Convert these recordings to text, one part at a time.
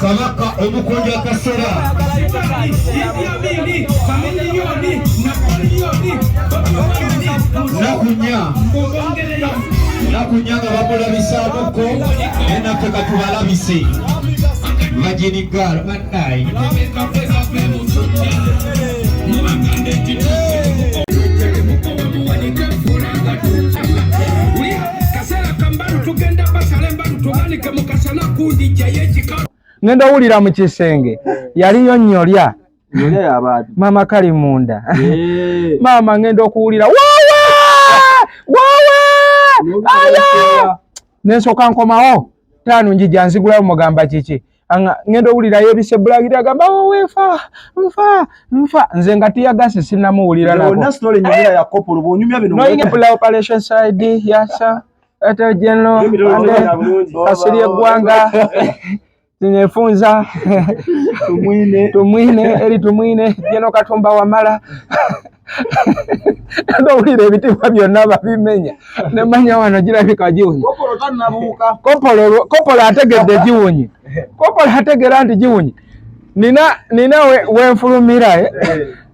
Kabaka omukunja akasera. Nakunya nakunya nga bamulabisaamuko, naye naffe katubalabise. Virgin girl bannaye. Ngenda owulira mu kisenge yaliyo nnyolya, maama kali munda, maama ngenda okuwulira wawe wawe aya, nensooka nkomawo taano njija nzigulawo, mugamba kiki? Ngenda owulirayo ebisebulagira, agamba wowe nfa nfa nfa, nze nga tiyagasi sinamuwulira nako. Noyinga operation side yasa ate general kasiri eggwanga tinefunza Tumwine eri Tumwine jeno Katumba Wamala, ndowulira ebitiibwa byonna babimenya, nemanya wano girabika giwunye. Kopolo ategedde giwunye, kopolo ategera nti giwunye. Nina wenfulumira eh?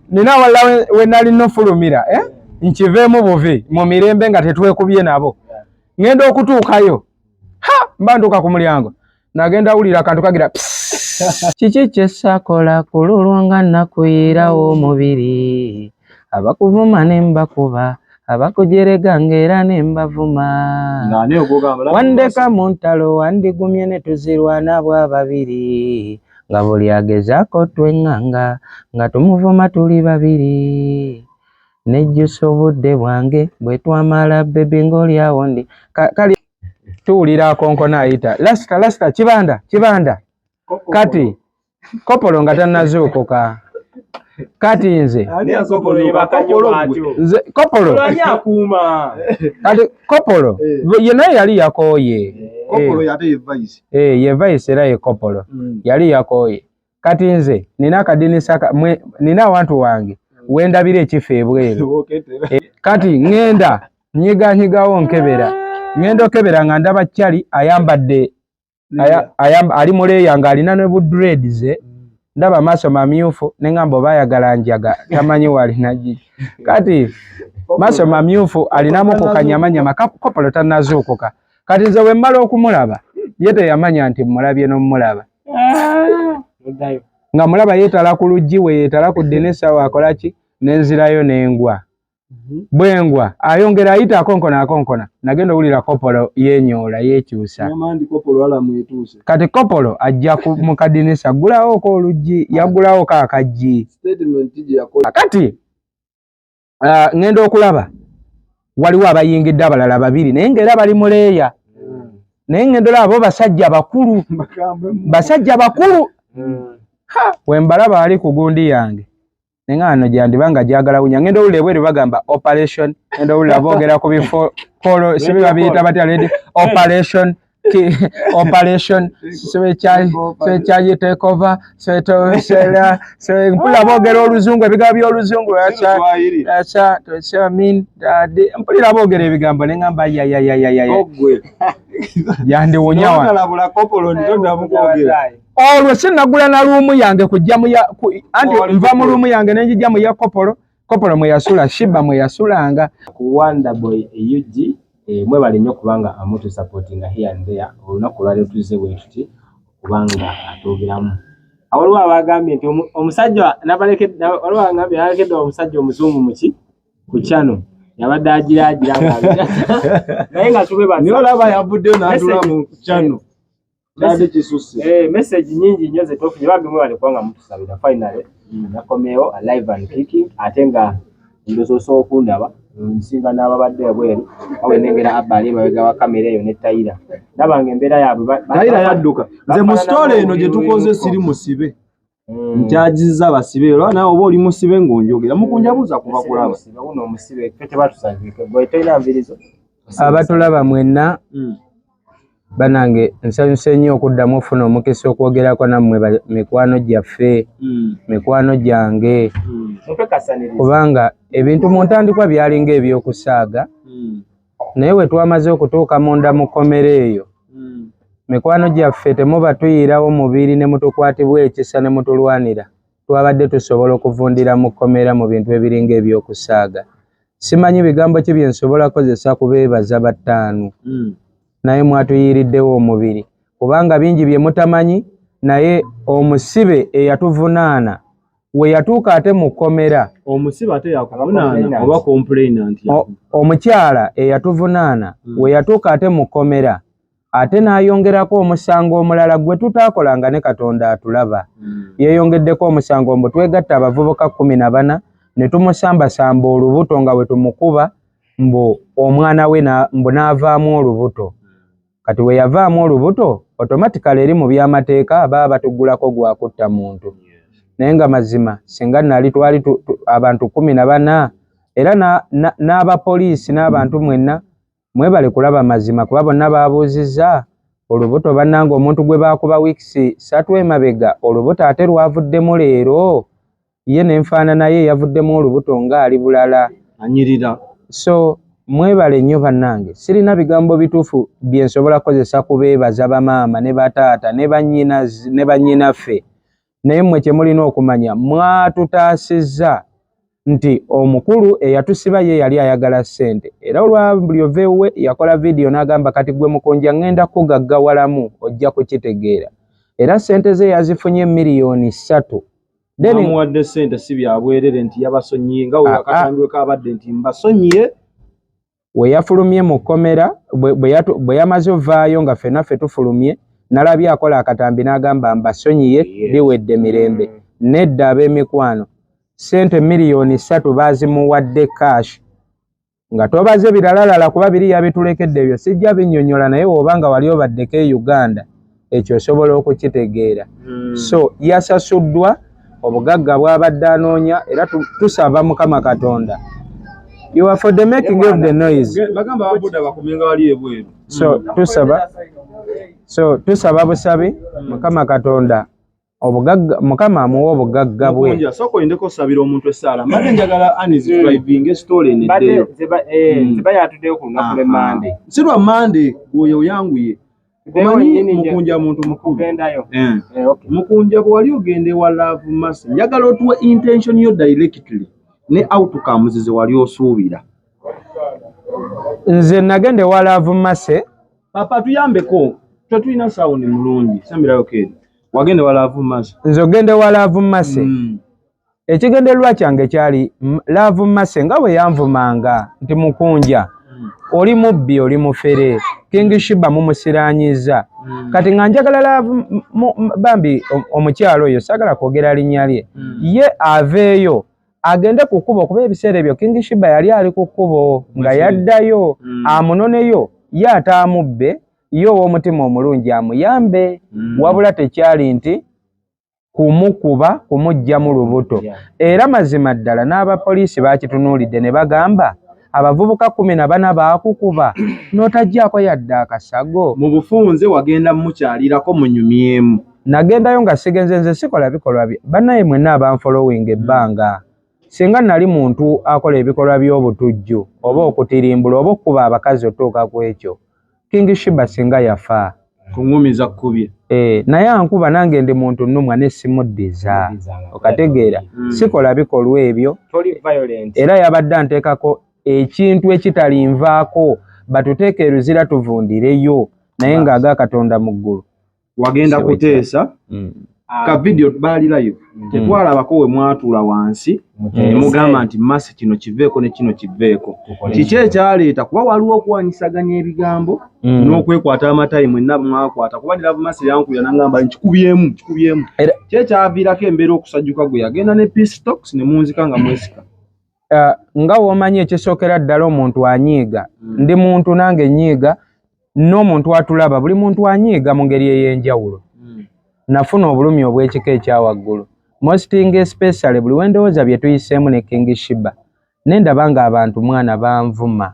Nina wala we nali nofulumira eh? Nkiveemu buvi mu mirembe nga tetwekubye nabo. Ngenda okutuukayo, ha, mba ntuuka ku mulyango, nagenda wulira akantu kagira kiki kyesakola ku lulwo nga nakuyirawo omubiri, abakuvuma ne mbakuba, abakujerega ng'era ne mbavuma, wandeka mu ntalo, wandigumye ne tuzirwana bwa babiri, nga buli agezaako tweŋŋanga nga tumuvuma tuli babiri, nejjusa obudde bwange bwe twamala baby ng'olyawo ndi kali tuwulira akonkona ayita lasita lasita kibanda kibanda. Kati kopolo nga tannazuukuka, kati nze nze kopolo, kati kopolo ye naye yali yakooye, ye vice era ye kopolo yali yakooye. Kati nze nina akadinisa, nina awantu wange wendabira ekifo ebweru. Kati ŋŋenda nyiganyigawo nkebera, ŋŋenda okebera nga ndaba Kyali ayambadde ali muleeya ng'alina ne budreads, ndaba amaaso mamyufu, neŋŋamba oba ayagala njaga tamanyi walina gi. Kati maaso mamyufu alinamu ku kanyamanyama, kopolo tannazuukuka. Kati nze bwe mmala okumulaba, ye teyamanya nti mmulabye n'omulaba nga mulaba yeetala ku luggi, we yeetala ku ddinisa waakola ki, nenzirayo nengwa. Bwengwa ayongera ayita akonkona akonkona, nagenda owulira kopolo yenyoola yekyusa. Kati kopolo ajja mu kadinisa, ggulawoko oluggi, yaggulawoko akaggi. Kati ŋŋenda okulaba waliwo abayingidde abalala babiri, naye ng'era bali muleeya, naye ŋŋenda olaba bo basajja bakulu, basajja bakulu. Wembalaba ali ku gundi yange, neŋŋaano gyandiba nga gyagala wunya. Ngenda owulira ebweru bagamba operation, ngenda owulira boogera ku bifo kolo sibi babiyita batya, lady operation operation swekyayi take over swetosera, mpulira boogera oluzungu, ebigambo by'oluzungu, mpulira boogera ebigambo neŋŋamba yayayayaya yandiwunya. Olwo sinagula na room yange kujja mu anti nva mu room yange nenjijja mu ya kopolo, kopolo mwe yasula, Shiba mwe yasulanga. Ku Wonder Boy UG, mwebale nnyo kubanga amutu supportinga here and there. Olunaku olwaleero tuzze bwe tuti kubanga atwogeramu. Waliwo abagambye nti omusajja waliwo agambye nabalekedde omusajja omuzungu muki ku channel yabadde agira agira naye nga tubebaza. Niye olaba yavuddeyo n'atula mu channel. Message nyingi nnyo zetufunye, bambi mwebale kubanga mutusabira. Finally nakomyewo alive and kicking, ate nga ndowooza osobola okundaba nsinga n'ababadde ebweru awe nengera abba ali emabega wa kamera eyo ne Tayira, ndaba nga embeera yaabwe Tayira yadduka. Nze mu story eno gye tukoze siri musibe, nkyagiza basibe, olwa nawe oba oli musibe ng'onjogera mukunjabuuza kuba kulaba. Wuno omusibe ffe tebatusazike, gwe tolina nvirizo. Abatulaba mwenna banange, nsanyuse nnyo okuddamu okufuna omukisa okwogerako nammwe mikwano gyaffe, mikwano gyange, kubanga ebintu mu ntandikwa byalinga ebyokusaaga, naye we twamaze okutuuka munda mu kkomera eyo. Mikwano gyaffe, temuba tuyiirawo mubiri ne mutukwatibwa ekisa ne mutulwanira, twabadde tusobola okuvundira mu kkomera mu bintu ebiringa ebyokusaaga. Simanyi bigambo ki bye nsobola kozesa kubeebaza battaano, naye mwatuyiiriddewo omubiri, kubanga bingi bye mutamanyi. Naye omusibe eyatuvunaana we yatuuka ate mu kkomera, Omusibe ate yakuvunaana oba complainant? Omukyala eyatuvunaana we yatuuka ate mu kkomera, ate n'ayongerako omusango omulala gwe tutaakolanga, ne Katonda atulaba. Yeeyongeddeko omusango mbu twegatta abavubuka 14 ne tumusambasamba olubuto nga bwe tumukuba, mbu omwana we mbu n'avaamu olubuto. Kati we yavaamu olubuto, automatically eri mu byamateeka baba batugulako gwakutta muntu. Naye nga mazima singa nali twali abantu 14, era n'abapoliisi n'abantu mwenna mwebale kulaba mazima, kuba bonna babuuzizza olubuto. Bannange, omuntu gwe baakuba wiikisi 3 emabega, olubuto ate lwavuddemu leero? Ye n'enfaanana ye yavuddemu olubuto ng'ali bulala. Anyirira. So mwebale nnyo bannange, sirina bigambo bituufu bye nsobola kukozesa kubeebaza, bamaama ne bataata ne bannyina ne bannyinaffe. Naye mmwe kye mulina okumanya, mwatutaasizza nti omukulu eyatusiba ye yali ayagala ssente, era olwa buli ova ewuwe yakola vidiyo n'agamba, "Kati gwe Mukunja ŋŋenda kugaggawalamu, ojja kukitegeera." Era ssente ze yazifunye 3 miliyoni. Then Bamuwadde ssente si byabwerere nti yabasonyiye nga we Ah, ah. akatambi kabadde nti mbasonyiye. We yafulumye mu kkomera, bwe yamaze ovaayo nga ffenna ffe tufulumye, nalabye akola akatambi n'agamba, "Mbasonyiye, biwedde mirembe." Nedda ab'emikwano, ssente 3 miliyoni baazimuwadde cash, nga tobaze biralalala, kuba biri yabitulekedde, ebyo sijja binnyonnyola. Naye bw'oba nga wali obaddeko e Uganda, ekyo osobola okukitegeera. So yasasuddwa obugagga bw'abadde anoonya, era tusaba Mukama Katonda. You are for the making of the noise. Bagamba ababuda bakumenga wali ebweru. So tusaba busabi Mukama Katonda obugagga, Mukama amuwa obugagga bwe. Mukunja, sooka oyindeko osabira omuntu essaala. Mbadde njagala Anis driving story eno Mbadde eddeyo. Nziba yatuddeyo ku lunaku lw'Emmande. Si lwa Mande, gwoyo oyanguye. Omanyi Mukunja muntu mukulu. Kugendayo. Eh. Eh, okay. Mukunja, bwe wali ogenda ewa Love Mercy, njagala otuwe intention yo directly ne outcomes ze wali osuubira. Nze nagenda ewa Love Mercy. Papa, tuyambeko, tetulina sound mulungi, semberayo keeri. Wagenda ewa Love Mercy. Nze ogenda ewa Love Mercy, ekigendererwa kyange kyali Love Mercy nga bwe yanvumanga nti, "Mukunja oli mubbi, oli mufere, King Shiba mumusiranyiza." Kati nga njagala Love bambi omukyalo oyo, saagala kwogera linnya lye, ye aveeyo agende ku kkubo, kuba ebiseera ebyo King Shiba yali ali ku kkubo nga yaddayo, amunoneyo ye ataamubbe, ye ow'omutima omulungi amuyambe. Wabula tekyali nti kumukuba kumuggyamu lubuto. Era mazima ddala n'abapoliisi bakitunuulidde ne bagamba, abavubuka 14 baakukuba n'otajjaako yadde akasago. Mu bufunze wagenda mukyalirako munyumyemu? Nagendayo nga sigenze, nze sikola bikolwa bye bannaye mwenna abanfollowing ebbanga. Singa nali muntu akola ebikolwa by'obutujju oba okutirimbula oba okukuba abakazi otuuka ku ekyo, King Shiba singa yafa. Kuŋŋumiza kkubye. E, naye ankuba, nange ndi muntu nnumwa ne simuddiza, okategeera? Sikola bikolwa ebyo. Toli violent. Era yabadde anteekako ekintu ekitalinvaako, batuteeka eruzira tuvundireyo, naye ng'aga Katonda mu ggulu. Wagenda Si kuteesa ka video baali live, tetwalabako we mwatuula wansi ne mugamba nti masi kino kiveeko ne kino kiveeko. Kiki ekyaleeta? Kuba waliwo okuwanyisaganya ebigambo n'okwekwata amatayi, mwenna mwakwata, kuba niravu masi yankubira nangamba nkikubyemu nkikubyemu. Ki ekyaviirako embeera okusajjuka? Gwe yagenda ne peace talks ne munzika nga mwesika. Nga w'omanyi, ekisookera ddala omuntu anyiiga. Ndi muntu nange nyiiga, n'omuntu atulaba, buli muntu anyiiga mu ngeri ey'enjawulo. Nafuna obulumi obw'ekika ekyawaggulu, mosting especially buli wendowooza bye tuyiseemu ne King Shiba, nendaba nga abantu mwana banvuma,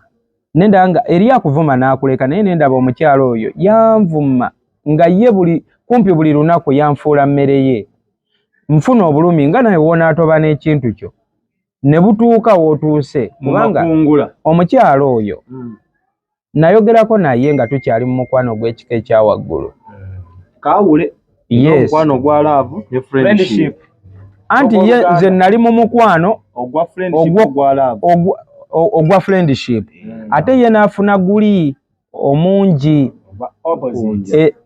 nendaba nga eri akuvuma n'akuleka. Naye nendaba omukyalo oyo yanvuma nga ye buli kumpi buli lunaku yanfuula mmere ye. Nfuna obulumi nga naye woonaatoba n'ekintu kyo ne butuuka w'otuuse, mu kubanga makungula. Omukyalo oyo nayogerako naye nga tukyali mu mukwano gw'ekika ekyawaggulu. Kawule. Yes. Omukwano ogwa love ne friendship. Anti ye nze nali mu mukwano ogwa friendship, ogwa love, ogwa friendship. Ate ye n'afuna guli omungi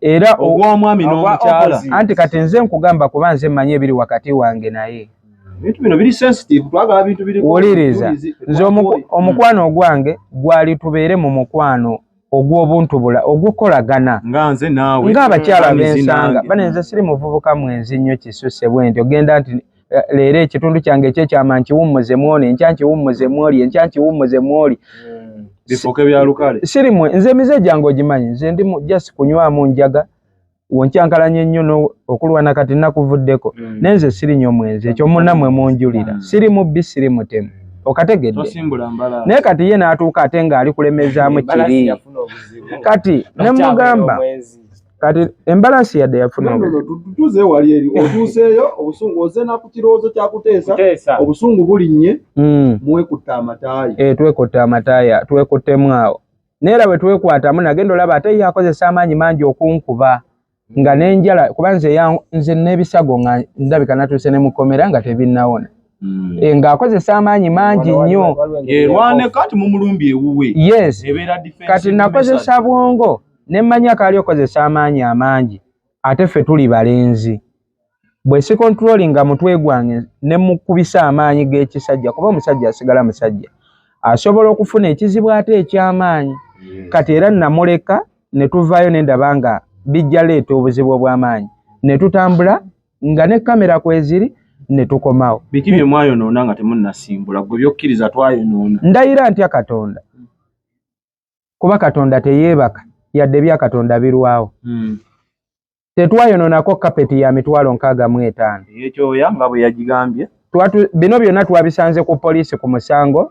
era ogw'omwami n'omukyala. Anti kati nze nkugamba kuba nze mmanyi ebiri wakati wange naye. Ebintu bino biri sensitive, twagala bintu biri. Wuliriza, nze omukwano ogwange gwali tubeere mu mukwano ogw'obuntubula, ogw'okukolagana nga nze naawe, ng'abakyala b'ensanga. Bane nze siri muvubuka mwenzi nnyo kisusse bwe nti ogenda nti leero ekitundu kyange ekyekyama nkiwummuze mwoni, enkya nkiwummuze mwoli, enkya nkiwummuze mwoli. Bifuuke bya lukale. Siri mwe, nze emize gyange ogimanyi, nze ndi just kunywamu njaga, woncankalanye nnyo okulwana kati nakuvuddeko. Naye nze siri nnyo mwenzi, ekyo munnammwe munjulira. Siri mubbi, siri mutemu. Okategedde. Naye kati ye n'atuuka ate ng'ali kulemezaamu kiri. Kati ne mugamba kati embalasi yadde yafuna obuzibu. Tutuze wali eri otuuseeyo obusungu oze na ku kirowoozo kya kuteesa, obusungu bulinnye, mwekutte amataayi. Twekutte amataaya, twekuttemu awo. Naye era bwe twekwatamu nagenda olaba ate ye akozesa amaanyi mangi okunkuba nga n'enjala, kuba nze n'ebisago nga ndabika natuuse ne mukomera nga tebinnawona. Ng'akozesa amaanyi mangi nnyo. Erwane kati mumulumbi ewuwe. Yes. Kati nakozesa bwongo ne mmanya kaali okozesa amaanyi amangi ate ffe tuli balenzi. Bwe si controlling mutwe gwange ne mukubisa amaanyi g'ekisajja, kuba omusajja asigala musajja asobola okufuna ekizibu ate eky'amaanyi. Kati era namuleka ne tuvaayo ne ndaba nga bijja leeta obuzibu obw'amaanyi, ne tutambula nga ne kamera kweziri ne tukomawo. Biki bye mwayonoona nga temunnasimbula? Gwe byokkiriza twayonoona. Ndayira ntya Katonda, kuba Katonda teyeebaka, yadde bya Katonda birwawo. Tetwayonoonako kapeti ya 65,000. Ey'ekyoya nga bwe yagigambye. Bino byonna twabisanze ku poliisi ku musango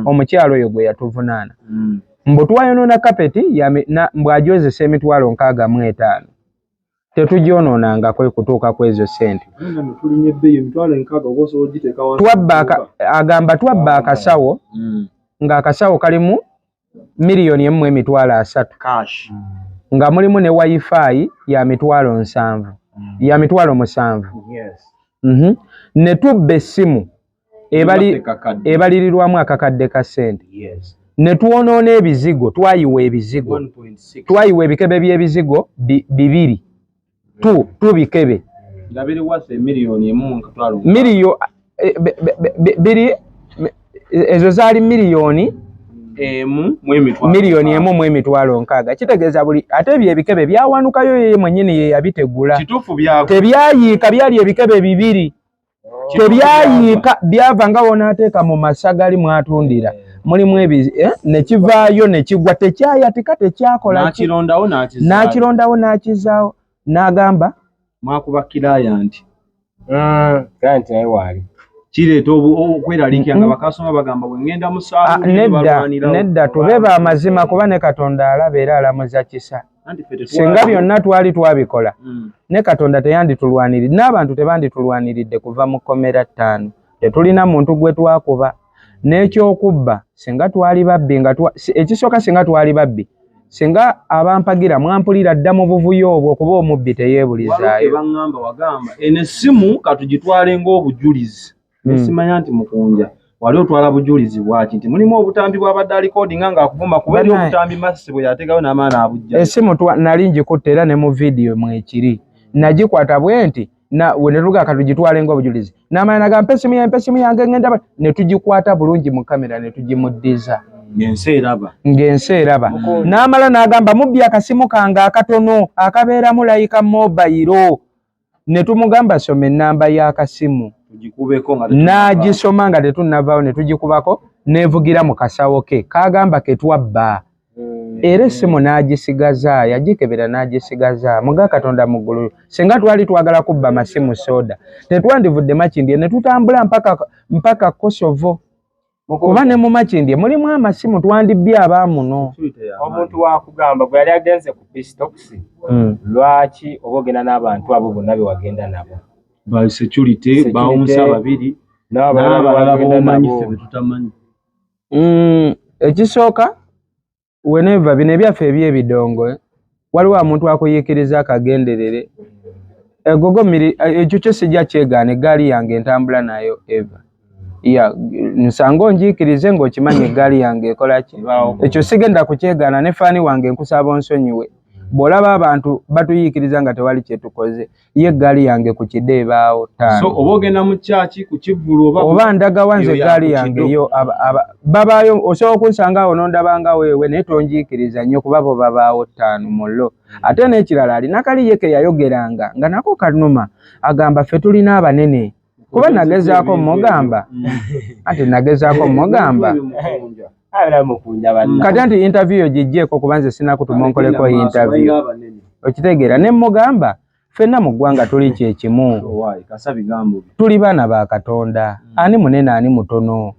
omukyalo oyo gwe yatuvunaana. Mbu twayonoona kapeti mbu agyozesa 65,000. Tetugyonoonangako kutuuka ku ezo ssente. Agamba twabba akasawo ng'akasawo kalimu 1,300,000 cash, nga mulimu ne wifi ya 70,000, ya 70,000. Yes. Ne tubba essimu ebalirirwamu akakadde ka ssente. Yes. Ne twonoona ebizigo, twayiwa ebizigo, twayiwa ebikebe by'ebizigo bibiri, tu bikebe nga biri worth 1,100,000. Biri ezo zaali 1,160,000. Kitegeeza buli ate ebyo ebikebe byawanukayo ye mwennyini ye yabitegula. Kituufu byagwa. Tebyayiika, byali ebikebe bibiri. Tebyayiika, byava nga wonaateeka mu masagali mwatundira. Mulimu ne kivaayo ne kigwa, tekyayatika, tekyakola. N'akirondawo n'akizaawo. N'akirondawo n'akizaawo. N'agamba mwakuba client. Client naye waali. Kireeta okweraliikirira nga bakasoma bagamba bwe ngenda mu saaluuni. Nedda, tube ba mazima kuba ne Katonda alaba era alamuza kisa. Singa byonna twali twabikola ne Katonda teyanditulwaniridde, n'abantu tebanditulwaniridde kuva mu kkomera 5. Tetulina muntu gwe twakuba. N'ekyokubba singa twali babbi, nga ekisooka singa twali babbi, singa abampagira mwampulira dda mu buvuyo obwo, kuba omubbi teyeebulizaayo. Baŋŋamba wagamba eno essimu katugitwale ng'obujulizi. Simanya nti Mukunja wali otwala bujulizi bwaki nti mulimu obutambi bw'abadde alikodinga ng'akuvuma, kuba eri obutambi Massi bwe yateekayo n'amaana abujja. Essimu nali ngikutte era ne mu vidiyo mwekiri. Nagikwata bwe nti ne tugaa katugitwale ng'obujulizi. N'amala n'agamba mpa essimu yange, mpa essimu yange ngenda, ne tugikwata bulungi mu kamera ne tugimuddiza. Ng'ensi eraba. Ng'ensi eraba. N'amala n'agamba mubbi akasimu kange akatono akabeeramu layika mobayiro. Ne tumugamba soma ennamba y'akasimu. N'agisoma nga tetunnavaawo ne tugikubako n'evugira mu kasawo ke kagamba ke twabba. Era essimu n'agisigaza, yagikebera n'agisigaza. Muga Katonda mu ggulu, singa twali twagala kubba masimu soda tetwandivudde Makindye ne tutambula mpaka Kosovo. Kuba ne mu Makindye mulimu amasimu twandibbye abaamuno. Omuntu wakugamba gwe yali agenze ku Pistox, lwaki oba ogenda n'abantu abo bonna be wagenda nabo? Ba security, bawunsa babiri, n'abalala b'omanyi ffe be tutamanyi. Ekisooka whenever bino ebyaffe eby'ebidongo, Waliwo omuntu akuyiikiriza akagenderere egogo miri ekyo kyo sijja kyegaana. Eggaali yange entambula nayo eva ya nsanga onjiikirize ng'okimanyi eggaali yange ekola ki, ekyo sigenda kukyegaana. Ne fan wange nkusaba onsonyiwe bw'olaba abantu batuyiikiriza nga tewali kyetukoze. Ye eggaali yange ku kide ebaawo ttaano. So oba ogenda mu kyaki ku kivvulu oba oba ndagawa nze Eyo ya eggaali ku yange kido. yo babaayo. Osobola okunsanga awo n'ondabanga weewe, naye tonjiikiriza nnyo kuba bo babaawo ttaano mu llo. Ate n'ekirala, alina kali ye ke yayogeranga nga nako kanuma, agamba ffe tulina abanene kuba nagezaako mugamba anti nagezaako mugamba Abeera mukunja banna. Kati anti interview gijjeeko kuba nze sinakutuma onkoleko interview, okitegeera? Ne mugamba ffenna mu ggwanga tuli kyekimu, tuli baana ba Katonda. Ani munene, ani mutono?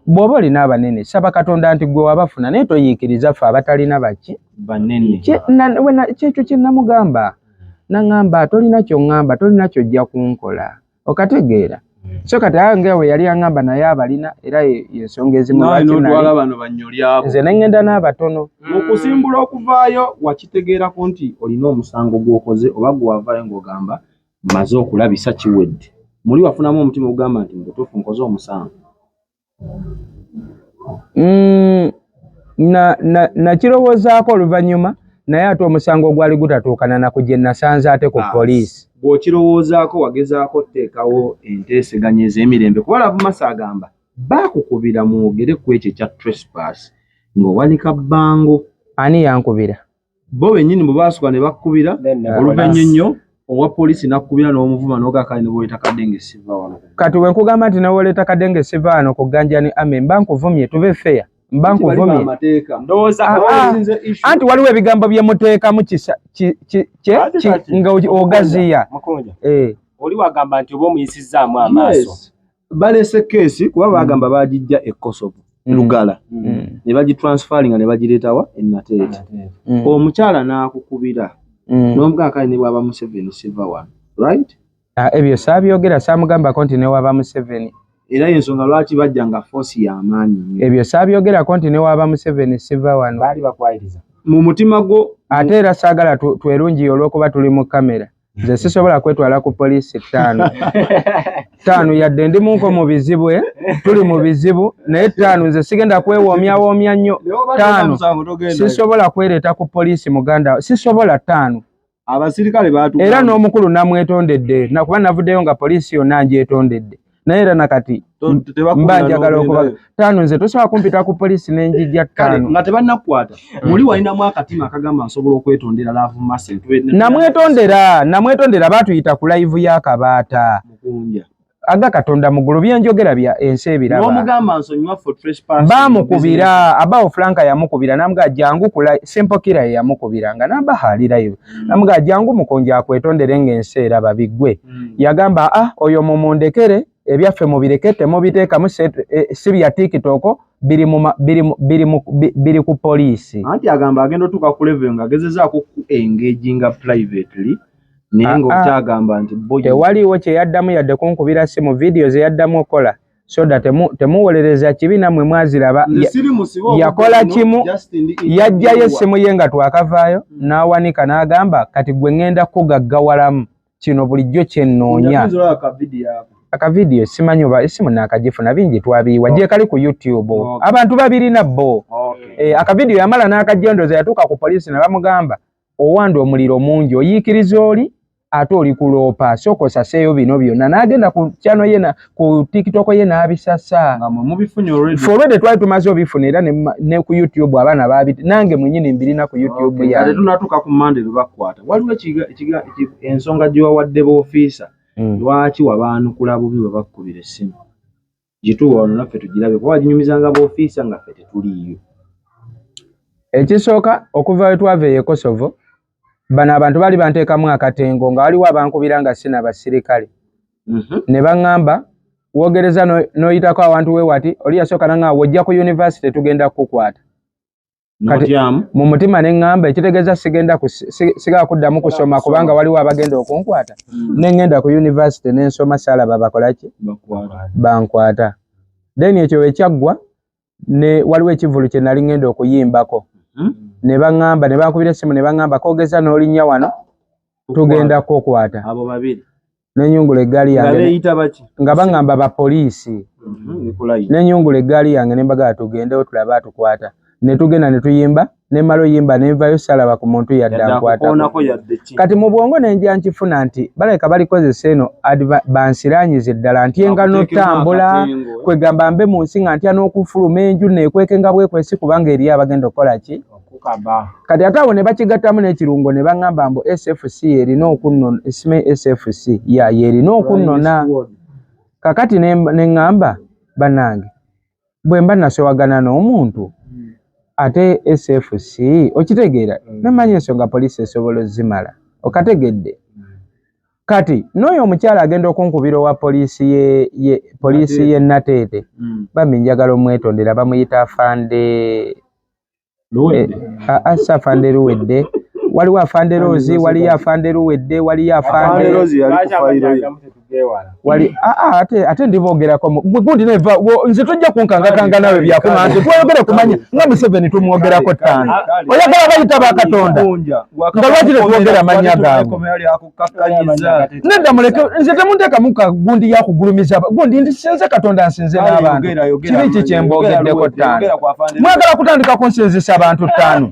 Bw'oba olina abanene, saba Katonda nti gwe wabafuna, naye toyiikiriza ffe abatalina baki banene. Kyekyo kye namugamba, naŋŋamba tolina kyoŋŋamba, tolina kyojja kunkola, okategeera? So kati aye nga we yali aŋŋamba naye abalina era yensonga ezimu nawe lwaki n'otwala bano banyolyabo. Nze ne ŋŋenda n'abatono. Mu kusimbula okuvaayo, wakitegeerako nti olina omusango gw'okoze oba gwe wavaayo ng'ogamba maze okulabisa kiwedde, muli wafunamu omutima ogugamba nti mu butuufu nkoze omusango? Nakirowoozaako oluvannyuma, naye ate omusango ogwali gutatuukana na ku gye nasanze ate ku poliisi. Bw'okirowoozaako, wagezaako oteekawo enteeseganya ez'emirembe? Kuba Love Mercy agamba baakukubira mwogere ku ekyo ekya trespass ng'owanika bbango. Ani yankubira? Bo bennyini bwe baasuka ne bakkubira oluvannyuma ennyo owa poliisi n'akkubira n'omuvuma n'ogakale ne bw'oleeta kadenge siva wano. Kati we nkugamba nti newoleeta kadenge siva wano ku Ganjani Ame, mba nkuvumye. Tube fair, mba nkuvumye. Amateeka. Ndowooza Ah, ah. Anti waliwo ebigambo bye muteekamu kisa Ate kati, nga ogaziya. Mukunja, Eh, oli wagamba nti oba omuyisizzaamu amaaso. Yes. Balese keesi kuba bagamba bagijja e Kosovo Lugala ne bagitransferringa ne bagireetawa e Nateete. Omukyala n'akukubira n'omugamba kale ne bwaba Museveni siva wano, right? Ah, ebyo saabyogera, saamugambako nti newaba Museveni. Era yensonga lwaki bajja nga force y'amaanyi nnyo. Ebyo saabyogerako nti newaba Museveni siva wano. Baali bakwayiriza. Mu mutima gwo? Ate era saagala twerungiye olw'okuba tuli mu kamera. Nze sisobola kwetwala ku poliisi ttaano ttaano, yadde ndi munko mu bizibu, eh? Tuli mu bizibu, naye ttaano nze sigenda kwewoomyawoomya nnyo. Ttaano sisobola kwereeta ku poliisi, muganda, sisobola ttaano. Abasirikale baatu Era n'omukulu namwetondedde, nakuba navuddeyo nga poliisi yonna ngyetondedde, naye era nakati mba njagala okuba ttaano. Nze tosobola kumpita ku poliisi nenjijja kale ttaano. Nga tebannakukwata, muli walinamu akatima akagamba nsobola okwetondera Love Mercy? Namwetondera, namwetondera. Baatuyita ku live y'akabaata. Mukunja. Aga Katonda muggulu, byenjogera bya ensi ebiraba. N'omugamba nsonyiwa for trespassing. Baamukubira abawo, Franka yamukubira namugaa jangu ku Simple Kira ye yamukubira nga nambaha ali live, namugaa jangu mukonja akwetondere ng'ensi eraba biggwe. Yagamba, ah, oyo mumundekere, ebyaffe mubireke, temubiteekamu, si bya TikTok, biri mu ma- biri mu- biri mu- biri ku poliisi. Anti agamba agenda otuuka ku level ng'agezezaako ku engaginga privately, naye Ah, ah. ng'okyagamba nti boy. Tewaliiwo kye yaddamu yadde kunkubira simu. Vidiyo ze yaddamu okukola soda temuwolereza kibi, nammwe mwaziraba. Nze siri musibe Yakola obudde buno, kimu, just ndi yajjayo interviewer. essimu ye nga twakavaayo n'awanika n'agamba kati gwe ŋŋenda kugaggawalamu kino bulijjo kyennoonya. Nja olaba ka video ako. Akavidiyo simanyi oba essimu naakagifuna, bingi twabiyiwa gye kali ku YouTube. Abantu babirina bo. Eh, akavidiyo yamala n'akajja, ndowooza yatuuka ku poliisi ne bamugamba owanda omuliro mungi, oyiikiriza oli ate oli kuloopa, sooka osaseeyo bino byonna. N'agenda ku channel ye ku TikTok ye n'abisasa. Nga mwe mubifunye already. Ffe olwedde twali tumaze obifuna, era ne ku YouTube abaana babi, nange mwenyini mbirina ku YouTube Okay, yange. Ate tunatuuka ku Monday lwe bakukwata, waliwo ensonga gye wawadde b'ofiisa lwaki wabaanukula bubi bwe bakkubira essimu. Gituwa wano naffe tugirabe, kuba waginyumizanga b'ofiisa nga ffe tetuliiyo. Ekisooka, okuva we twava e Kosovo, bano abantu baali banteekamu akatengo nga waliwo abankubira nga sina basirikale ne baŋŋamba wogereza n'oyitako awantu we wati. Oli yasooka naŋŋamba wojja ku university tugenda kukukwata. Kati N'otyamu. mu mutima ne ŋŋamba ekitegeeza sigenda sigala kuddamu kusoma kubanga waliwo abagenda okunkwata. Ne ŋŋenda ku university ne nsoma, saalaba bakola ki. Bakwata. Bankwata. Then ekyo wekyaggwa ne waliwo ekivvulu kye nali ŋŋenda okuyimbako. Ne baŋŋamba, ne bankubira essimu ne baŋŋamba kogeza n'olinnya wano tugenda kukwata. Abo babiri. Nenyungula eggaali Nga yange beeyita baki? Nga baŋŋamba bapoliisi. Ne ku line. Nenyungula eggaali yange ne mbagamba tugendewo tulabe atukwata. Ne tugenda ne tuyimba, ne mmala oyimba ne nvayo, salaba ku muntu yadde Yadde ankwatako. akukoonako yadde ki. Kati mu bwongo ne nja nkifuna nti balabika balikozesa eno bansiranyize ddala ntye nga Bakuteekemu n'otambula akatengo, eh. kwegamba mbe mu nsi nga ntya n'okufuluma enju neekweke nga bwekwesi kubanga eriyo abagenda okukola ki. Okukaba. Kati ate awo ne bakigattamu n'ekirungo ne baŋŋamba mbu SFC erina okunnona, esime SFC ya yerina okunnona. Kakati ne ŋŋamba bannange bwe mba nasowagana n'omuntu ate SFC okitegeera, nemanya ensonga poliisi esobola ozimala, okategedde. Kati n'oyo omukyala agenda okunkubira owa poliisi ye poliisi ye Nateete, bambi njagala omwetondera, bamuyita Afande Luwedde. Si Afande Luwedde, waliwo Afande Rose, waliyo Afande Luwedde, waliyo Afande Afande Rose yali ku fayiro ye. Wali ate ndiboogerako gundi neva nze tojja kunkangakanga nawe byakuma nze twayogere kumanya nga Museveni tumwogerako ttaano, oyagala bayita bakatonda nga lwaki tetwogera mannya gaabwe? Nedda muleke nze temunteekamu gundi yakugulumiza gundi nti sinze Katonda nsinze n'abantu, kibi ki kyemboogeddeko ttaano? Mwagala kutandika kunsinzisa abantu ttaano,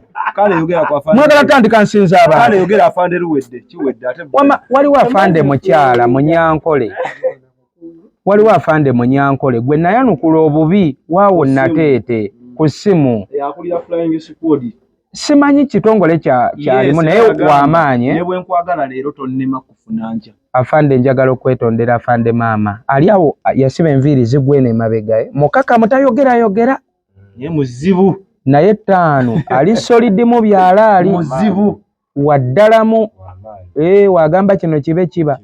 mwagala kutandika nsinza abantu. Waliwo afande mukyala Munyankole, waliwo afande Munyankole gwe nayanukula obubi waawo Nateete ku ssimu. Simanyi kitongole kyalimu naye w'amaanyi. Afande njagala okwetondera afande maama ali awo yasiba enviiri zigweno emabega mukakamu tayogerayogera naye ttaano ali solidimu byalaali waddalamu wagamba kino kibe kiba.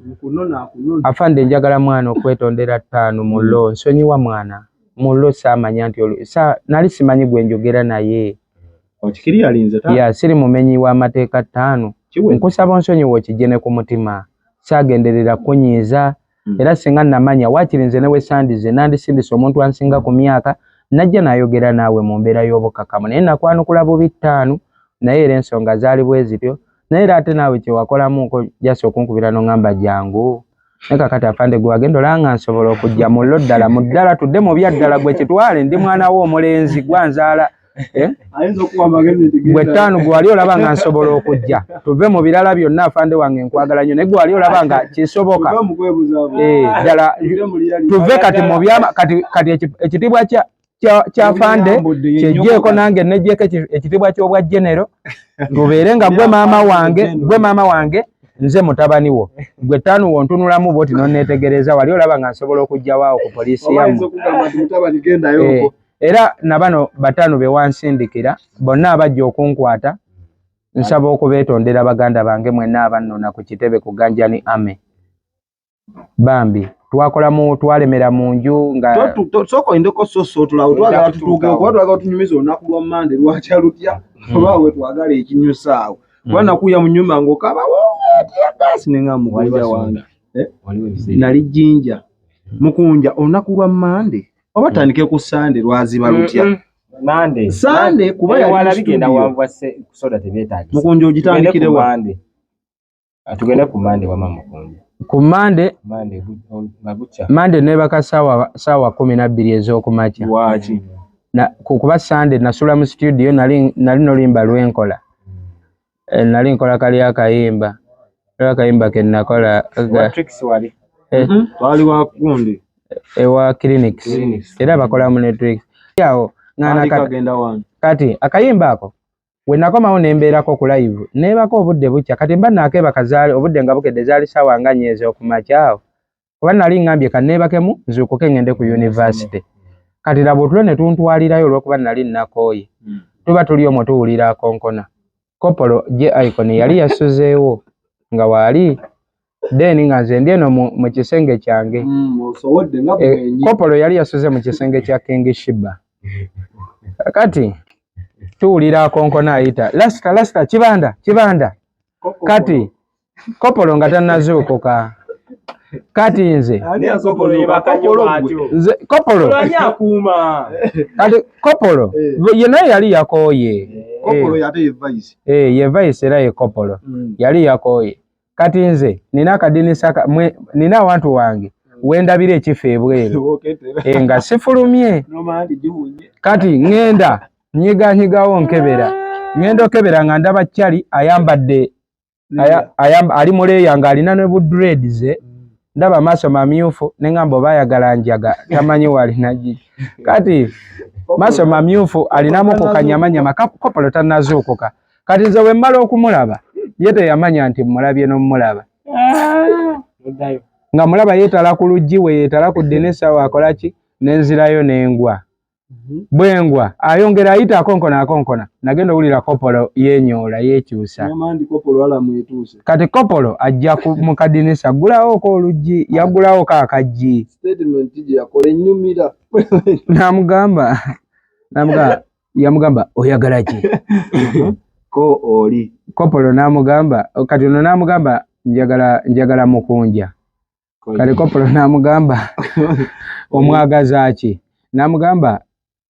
Afande njagala mwana okwetondera ttaano mullo, nsonyiwa mwana mullo, saamanya nti nali simanyi gwe njogera naye. Ya siri mumenyi w'amateeka ttaano, nkusaba onsonyiwe okijje ne ku mutima, saagenderera kunyiiza era singa namanya waakiri nze ne wesandize nandisindise omuntu ansinga ku myaka najja n'ayogera naawe mu mbeera y'obukakamu, naye nakwanukula bubi ttaano, naye era ensonga zaali bwe zityo, naye era ate naawe kye wakolamuko jasi okunkubira n'oŋŋamba jangu. Naye kakati afande gwe wagenda olaba nga nsobola okujja mullo ddala mu ddala tudde mu bya ddala gwe kitwale ndi mwana wo omulenzi gwanzaala. Gwe ttaano gwe wali olaba nga nsobola okujja tuve mu birala byonna afande wange nkwagala nnyo, naye gwe wali olaba nga kisoboka ddala tuve kati mu byama kati ekitiibwa kya afande kyejjeeko nange nejjeeko ekitiibwa ky'obwa genero tubeere nga gwe maama wange, gwe maama wange nze mutabani wo, gwe ttaano wontunulamu bw'oti n'onneetegereza wali olaba nga nsobola okujja waawo ku poliisi yammwe. Era na bano bataano be wansindikira bonna abajja okunkwata nsaba okubeetondera baganda bange mwenna abannona ku kitebe ku Ganjani Army. Bambi twakolamu twalemera mu nju nga sooka oyindeko sosootulawo twagala tutuukewo kuba twagala tunyumiza olunaku lwa Mmande lwakya lutya oba we twagala ekinyusa awo kuba nakuya mu nnyumba ng'okaba teargas ne nga mukunja wange nali jjinja mukunja olunaku lwa Mmande oba tandike ku Sande lwaziba lutya? Mande. Sande kuba yali bigenda wanvwa soda tebyetaagisa. Mukunja ogitandikire wa? Tugende ku Mande wama mukunja. Ku Mande, Mande nga bukya. Mande neebaka saawa 12 ez'okumakya. Lwaki? Kuba Sande nasula mu studio nali n'oluyimba lwenkola. Nali nkola kali akayimba. Akayimba ke nakola. Tricks wali. Twali wa gundi. Ewa clinics. Era bakolamu ne tricks. Awo kati akayimba ako we nakomawo ne mbeerako ku live neebako obudde bukya, kati mba naakeebaka zaali obudde nga bukedde zaali ssaawa nga nnya ez'okumakya awo, kuba nali ngambye kanneebakemu nzuukuke ngende ku university. Kati laba otulo ne tuntwalirayo olw'okuba nali nnakooye, tuba tuli omwo tuwulira akonkona, Kopolo J Icon yali yasuzeewo nga waali then nga nze ndi eno mu kisenge kyange. Kopolo yali yasuze mu kisenge kya King Shiba. Kati tuwulira akonkona ayita lasita lasita kibanda kibanda, kati Kopolo nga tannazuukuka. Kati nze nze kopolo kati kopolo ye naye yali yakooye. Ye vice era ye kopolo yali yakooye. Kati nze nina akadinisa nina awantu wange wendabira ekifo ebweru nga sifulumye. Kati ŋŋenda nyiganyigawo nkebera, ŋŋenda okebera nga ndaba Kyali ayambadde ali muleeya ng'alina ne bu dreads, ndaba amaaso mamyufu ne ŋŋamba oba ayagala njaga tamanyi walina gi. Kati maaso mamyufu alinamu ku kanyamanyama, kopolo tannazuukuka. Kati nze we mmala okumulaba ye teyamanya nti mmulabye n'omulaba. Nga mulaba yeetala ku luggi we yeetala ku ddinisa waakola ki, nenzirayo n'engwa. Bwengwa ayongera ayita akonkona akonkona, nagenda owulira kopolo yenyoola yeekyusa. Kati kopolo ajja mu kadinisa ggulawooko oluggi, yaggulawoko akaggi. N'amugamba yamugamba oyagala ki? Ko oli. Kopolo n'amugamba kati ono n'amugamba njagala mukunja. Kati kopolo n'amugamba omwagaza ki? N'amugamba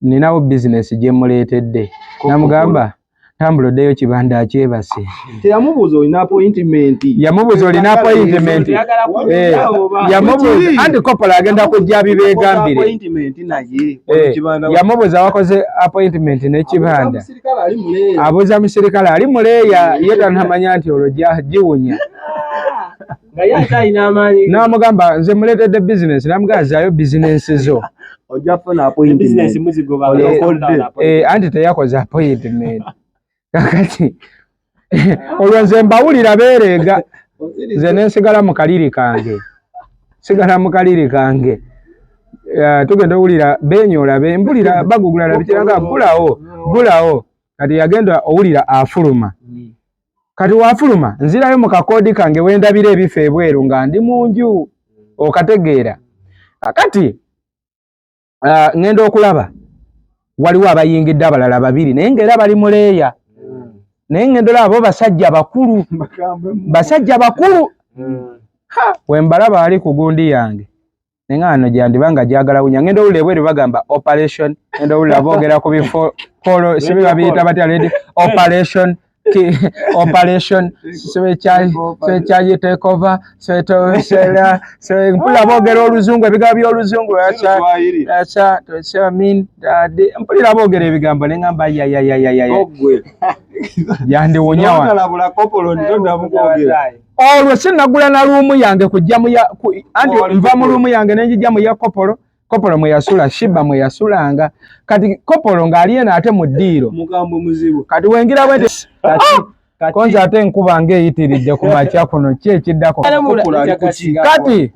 ninawo bizinesi gye muleetedde. N'amugamba tambula oddeyo kibanda akyebase. Teyamubuuza olina appointment. Yamubuuza olina appointment. Yamubuuza anti kopolo agenda kujja bibeegambire. Yamubuuza wakoze appointment n'ekibanda. Abuuza musirikale ali muleeya ye tanamanya nti olwo giwunya. N'amugamba nze muleetedde bizinesi, n'amugamba zaayo bizinesi zo. Anti teyakoze appointment. Kakati olwo nze mbawulira beereega, nze ne nsigala mu kaliri kange. Sigala mu kaliri kange. Tugenda owulira beenyoola mpulira bagugulana bikiranga ggulawo ggulawo. Kati yagenda owulira afuluma. Kati wafuluma nzirayo mu kakoodi kange wendabira ebifo ebweru nga ndi mu nju okategeera. Kati ngenda okulaba waliwo abayingidde abalala babiri naye ng'era bali muleeya. Naye ngenda olaba bo basajja bakulu. Basajja bakulu. Ha, we mbalaba ali ku gundi yange. Nenga ano gyandiba nga gyagala wunya. Ngenda owulira ebweru bagamba operation, ngenda owulira boogera ku bifo kolo sibi babiyita batya lady operation operation swekyayi take over swetosera mpulira boogera oluzungu ebigambo by'oluzungu mpulira boogera ebigambo ne ngamba yayayayaya yandiwunya olwo sinnagula na luumu yange kujja anti nva mu luumu yange ne njijja mu ya kopolo. Kopolo mwe yasula, Shiba mwe yasulanga. Kati kopolo ng'ali eno ate mu ddiiro. Kati wengira bwe nti konza ate enkuba ng'eyitiridde ku makya kuno ki ekiddako. Kati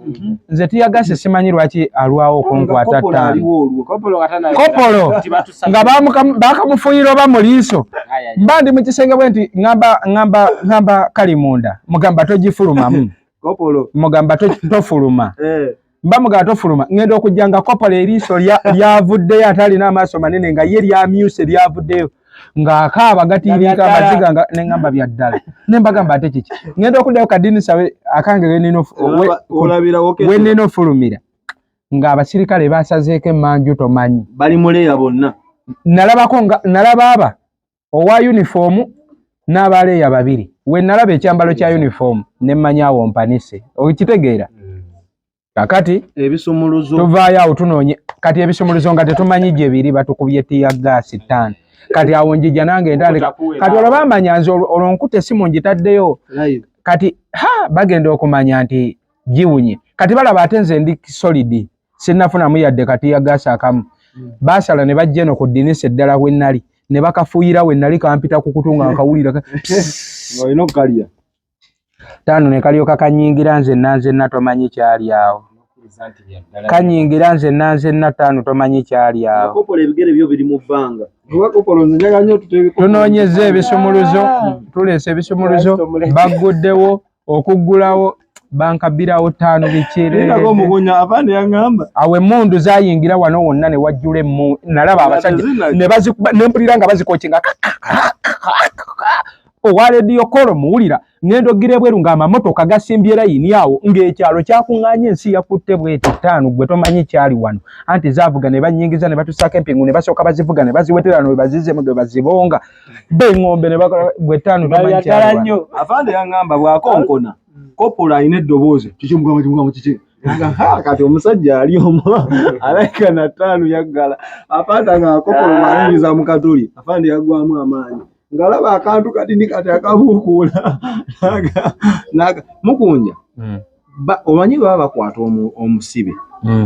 nze tiyagase simanyi lwaki alwawo okunkwata ttaano. Kopolo nga baakamufuuyira oba mu liiso. Mba ndi mu kisenge bwe nti ŋŋamba kali munda mugamba togifulumamu. Mugamba tofuluma. Mba mugamba tofuluma ngenda okujja nga kopolo eriiso lyavuddeyo ate alina amaaso manene nga ye lyamyuse lyavuddeyo ng'akaaba gatiiriika amaziga nga ne ŋŋamba bya ddala ne mbagamba ate kiki ngenda okuddayo kadinisa akange we nnina ofulumira ng'abasirikale basazeeko emmanju tomanyi bali muleeya bonna. Nalabako nga nalaba aba owa yunifoomu n'abaleeya babiri we nalaba ekyambalo kya yunifoomu ne mmanya awo mpanise okitegeera. Kakati ebisumuluzo tuvaayo awo tunoonye kati ebisumuluzo nga tetumanyi gye biri batukubye tear gas ttaano. Kati awo njija nange ntandika kati olwo bamanya nze olwo nkutte essimu ngitaddeyo. Kati ha bagenda okumanya nti giwunye. Kati balaba ate nze ndi solid sinnafunamu yadde ka tear gas akamu. Baasala ne bajja eno ku ddinisa eddala we nnali ne bakafuuyira we nnali kampita ku kutu nga nkawulira olina okukalya. Ttaano ne kalyoka kanyingira nzenna nzenna tomanyi kyali awo. Kanyingira nzenna nzenna ttaano tomanyi kyali awo. Kopolo ebigere byo biri mu bbanga. Tunoonyezza ebisumuluzo, tuleese ebisumuluzo, bagguddewo okuggulawo bankabirawo ttaano bikire. Awo emmundu zaayingira wano wonna ne wajjula emmundu. Nalaba abasajja ne bazikuba ne mpulira nga bazikokinga. Owa Radio Call muwulira. Ngendo ogira ebweru ng'amamotoka gasimbye layini awo, ng'ekyalo kyakuŋŋaanya, ensi yakutte bweti ttaano, gwe tomanyi kyali wano. Anti zaavuga ne banyingiza ne batusaako empingu, ne basooka bazivuga ne baziwetera ne bazizzemu ge bazibonga b'eŋŋombe ne bakola gwe ttaano tomanyi kyali wano. Afande yaŋŋamba bw'akonkona kopola alina eddoboozi, kiki mugamba, kimugamba kiki? Kati omusajja ali omu alayika na ttaano yaggala. Afande nga kopola bw'ayingiza mu katuli, afande yaggwamu amaanyi ng'alaba akantu katini kati akabuukuula. Mukunja, omanyi baba bakwata omusibe,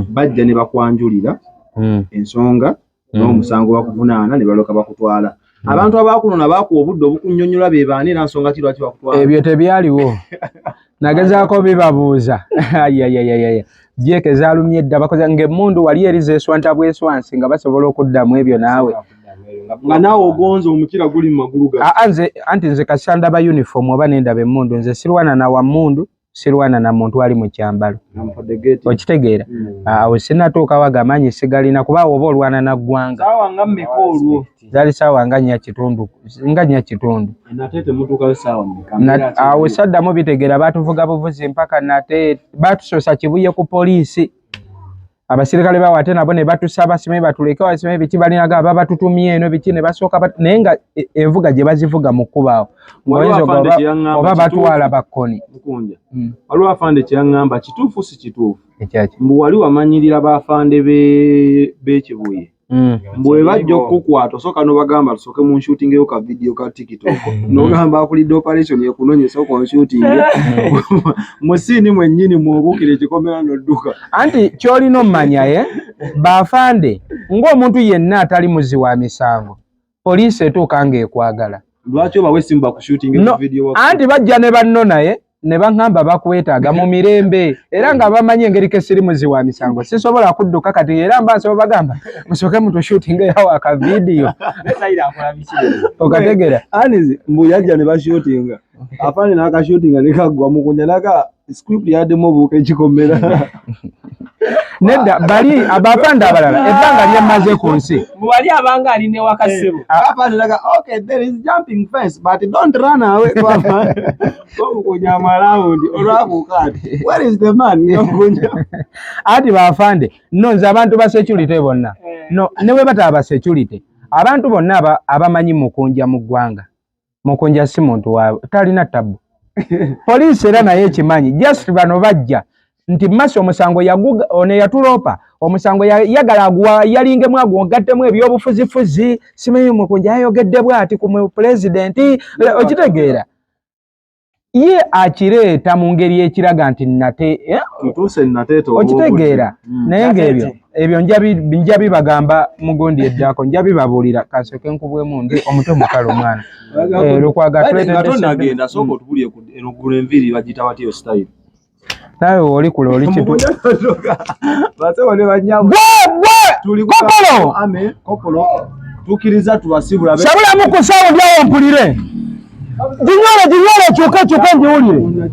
bajja ne bakwanjulira ensonga n'omusango bakuvunaana ne balyoka bakutwala. Abantu abakunona baakuwa obudde obukunnyonnyola be baani era nsonga ki lwaki bakutwala? Ebyo tebyaliwo, nagezaako bibabuuza. Ayayayaya, jeeke zaalumye edda, bakoze ng'emmundu wali eri zeeswanta bweswansi nga basobola okuddamu ebyo naawe. Nga naawe ogonza omukira guli mu magulu ga Aa, nze anti nze kasita ndaba uniform oba nendaba emmundu, nze sirwana na wa mmundu, sirwana na muntu ali mu kyambalo, okitegeera? Awo sinatuukawo, agamanyi sigalina, kuba awo oba olwana na ggwanga. Saawa nga mmeka olwo? Zaali saawa nga 4:15, nga 4:15. Nate temutuukayo saawa mmeka? Awo saddamu bitegeera, baatuvuga buvuzi mpaka nate baatusoosa Kibuye ku poliisi. Abasirikale bawo ate nabo ne batusaba, simanyi batuleke, simanyi biki, balinaga aba batutumye eno biki, ne basooka naye nga envuga gye bazivuga mu kkubo awo Waliwo ng'oyinza afande kye yaŋŋamba oba kituufu. batwala bakkoni. Mukunja, waliwo afande kye yaŋŋamba, kituufu si kituufu? Ekyaki? Mbu wali wamanyirira baafande b'ekibuye, mbu bwe bajja okukukwata osooka n'obagamba tusooke mu nshootingeyo ka video ka TikTok, n'ogamba akulidde operation ekunonye, sooka onshootinge mu scene mwennyini mw'obuukira ekikomera n'odduka. Anti ky'olina ommanya ye baafande ng'omuntu yenna atali muzi wa misango, poliisi etuuka ng'ekwagala. Lwaki obawa essimu bakushootinge No, ku video wa anti bajja ne banno naye ne baŋŋamba bakwetaaga mu mirembe, era nga bamanyi engeri ke siri muzi wa misango, sisobola kudduka kati, era mba nsobola bagamba musooke mutushootinge yawo akavidiyo, okategeera? Anizi mbu yajja ne bashootinga, afande n'akashootinga ne kaggwa, Mukunja naka script yaddemu obuuka ekikomera. Nedda, bali abafande abalala ebbanga lyemmaze ku nsi. Wali abanga ali ne wakasebo. Afande naka, okay, there is jumping fence but don't run away. Mukunja amalawundi olwabuuka ati, where is the man? Mukunja. Anti bafande no, nze abantu ba security bonna no, ne bwe bataba ba security, abantu bonna abamanyi Mukunja mu ggwanga, Mukunja si muntu wa talina tabu. Poliisi era naye ekimanyi, just bano bajja nti masi omusango yaguga ono eyatuloopa omusango yagala aguwa yalingemu agugattemu ebyobufuzifuzi, simanyi Mukunja yayogedde bw'ati ku pulezidenti, okitegeera? Ye akireeta mu ngeri ekiraga nti nate Tutuuse nateeta. Okitegeera? Naye ng'ebyo ebyo nja bibagamba mugundi eddako, nja bibabuulira. Kasooke nkubwemu ndi omutwe mukalu omwana. Lukwaga Nga tuleetedde tonagenda, sooka otubulye ku eno guno enviiri bagiyita batya eyo style? Naawe oli kula oli kitu. Basebo ne banyabo. Gwe gwe Tuli ku Kopolo! Ame kopolo tukkiriza tubasibula Sabulamu ku sound awo mpulire. Ginywere, ginywere, kyuke kyuke ngiwulire.